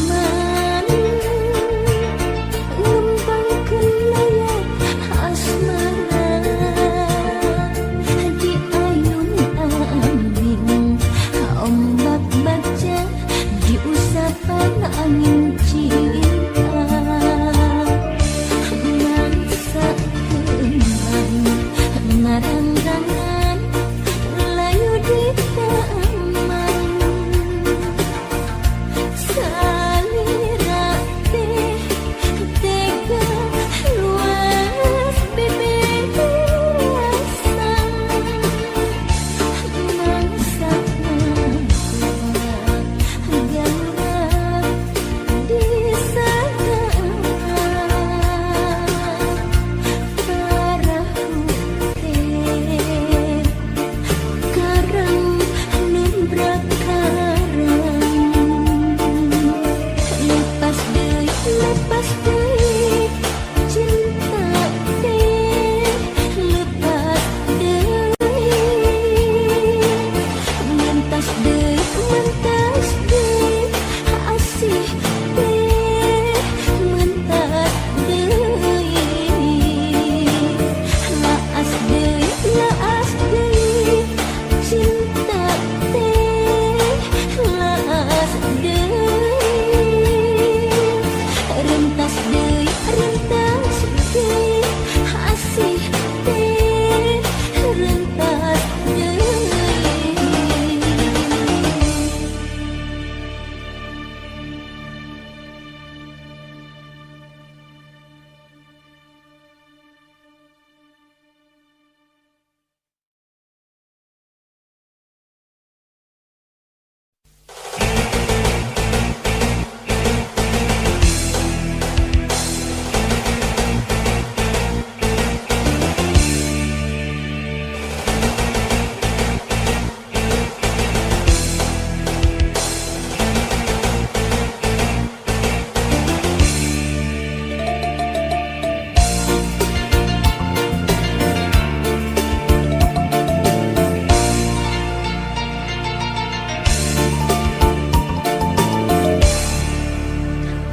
Taman ngembangkeun layar asmara di ayun angin ombak baca di usapan angin cinta mangsa kembang ngarangrangan layu di taman salira teh tega luas bebeasan mangsa galurang di sana parahu teh karang nembrak karang lepas deui cinta teh lepas deui mentas deui asih teh mentas deui laas deui cinta teh laas deui rentas deui asih teh rentas deui.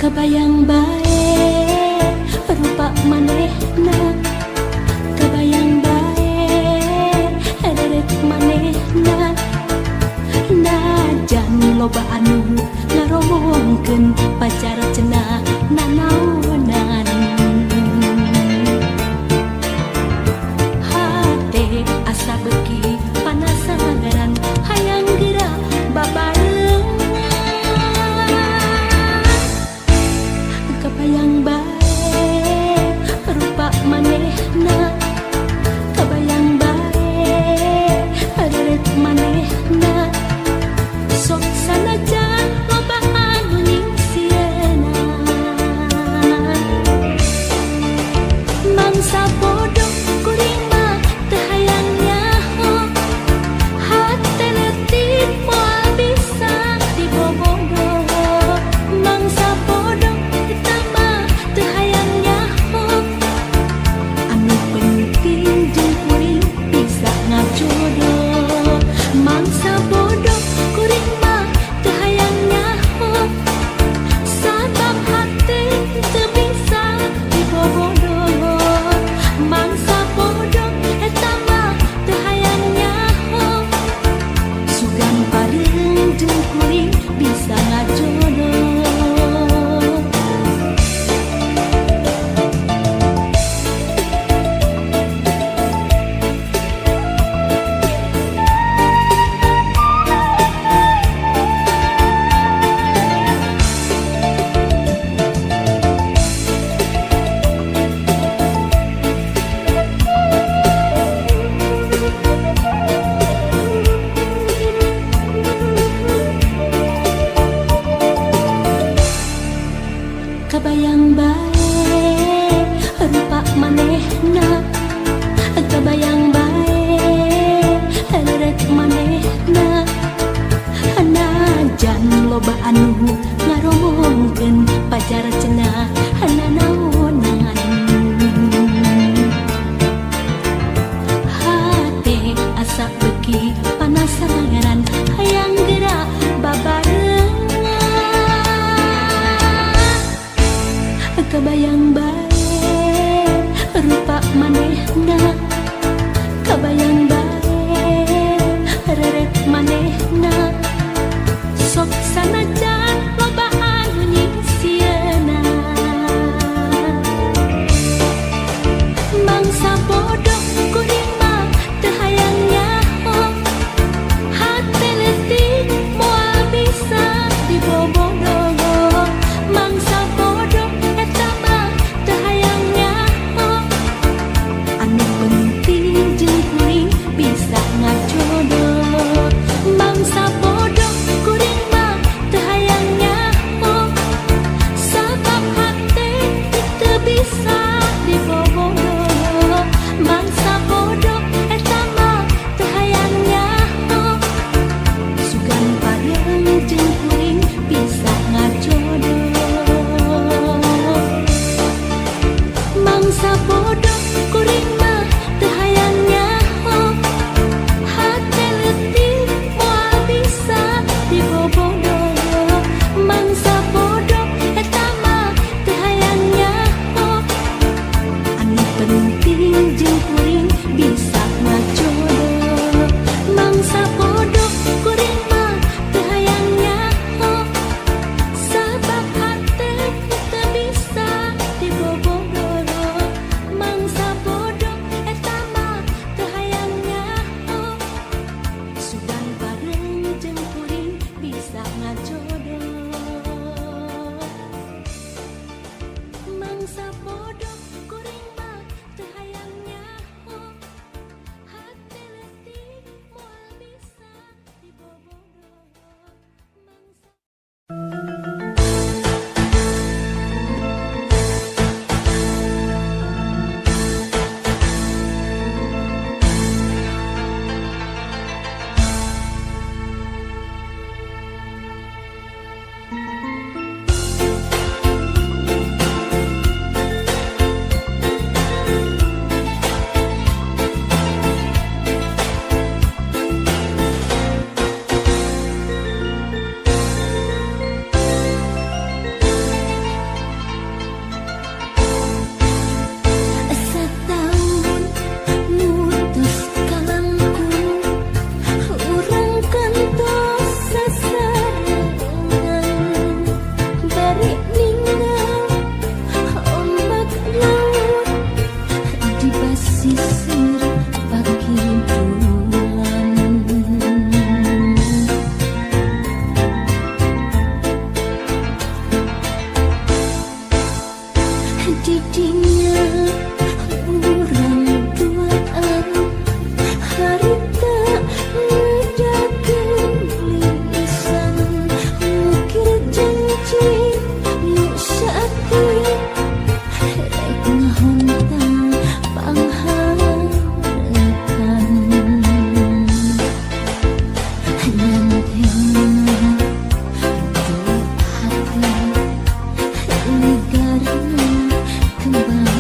Kabayang bae rupa manehna, kabayang bae reret manehna, najan loba anu ngaromongkeun pacar cenah nanaonan hate asa beuki panasaran hayang geura babarengan. Kabayang bae rupa manehna, kabayang bae reret manehna, sok sanajan loba anu nyingsieunan mangsa bodoh kuring mah teu hayang nyaho hate leutik moal bisa dibobodo mangsa bodoh eta mah teu hayang nyaho anu penting jeung kuring bisa ngajodoh mangsa bodoh kuring mah teu hayang nyaho sabab hate teu bisa dibobodo mangsa bodoh eta mah teu hayang nyaho sugan bareng jeung kuring bisa ngajodoh. Kabayang bae rupa manehna, kabayang bae reret manehna, najan loba anu ngaromongkeun pacar cenah nanaonan hate asa beuki panasaran hayang geura babarengan. Kabayang bae rupa manehna, kabayang bae reret manehna. Sok sanajan loba anu nyingsieunan. Mangsa bodoh kuring mah teu hayang nyaho, hate leutik moal bisa dibobodo. Mangsa bodoh eta mah teu hayang nyaho, anu penting jeung kuring bisa ngajodoh. Mangsa bodoh kuring mah teu hayang nyaho, sabab hate teu bisa dibobodo. Mangsa bodoh eta mah teu hayang nyaho, sugan bareng jeung kuring bisa ngajodoh. Mangsa bodoh kuring mah teu hayang nyaho, hate leutik moal bisa dibobodo. Mangsa bodoh eta mah teu hayang nyaho, anu penting jeung kuring bisa ngajodoh. Mangsa bodoh kuring mah teu hayang nyaho, sabab hate teu bisa dibobodo. Mangsa bodoh eta mah teu hayang nyaho, sugan bareng jeung kuring bisa ngajodoh. Mangsa bodoh kuring mah teu hayang nyaho, hate leutik moal bisa dibobodo. Mangsa Sataun mutus kalangkung, urang kantos sasarengan, bari ninggal ombak laut di basisir pakidulan. Didinya urang duaan, harita ngedakeun lisan, ngukir janji nu saeutik rek ngahontang pangharepan. Nyantelna dua hati ligarna kembang.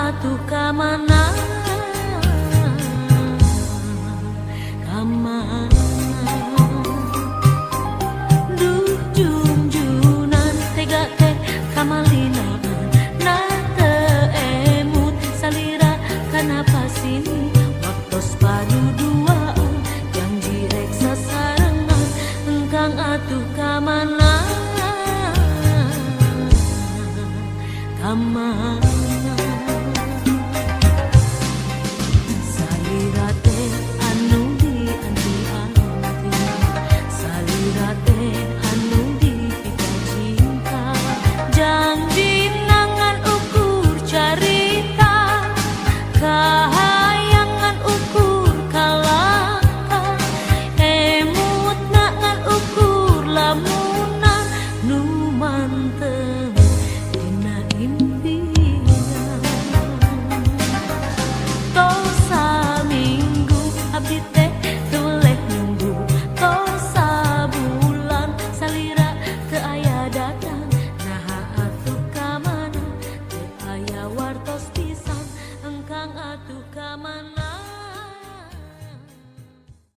Atuh ka mana?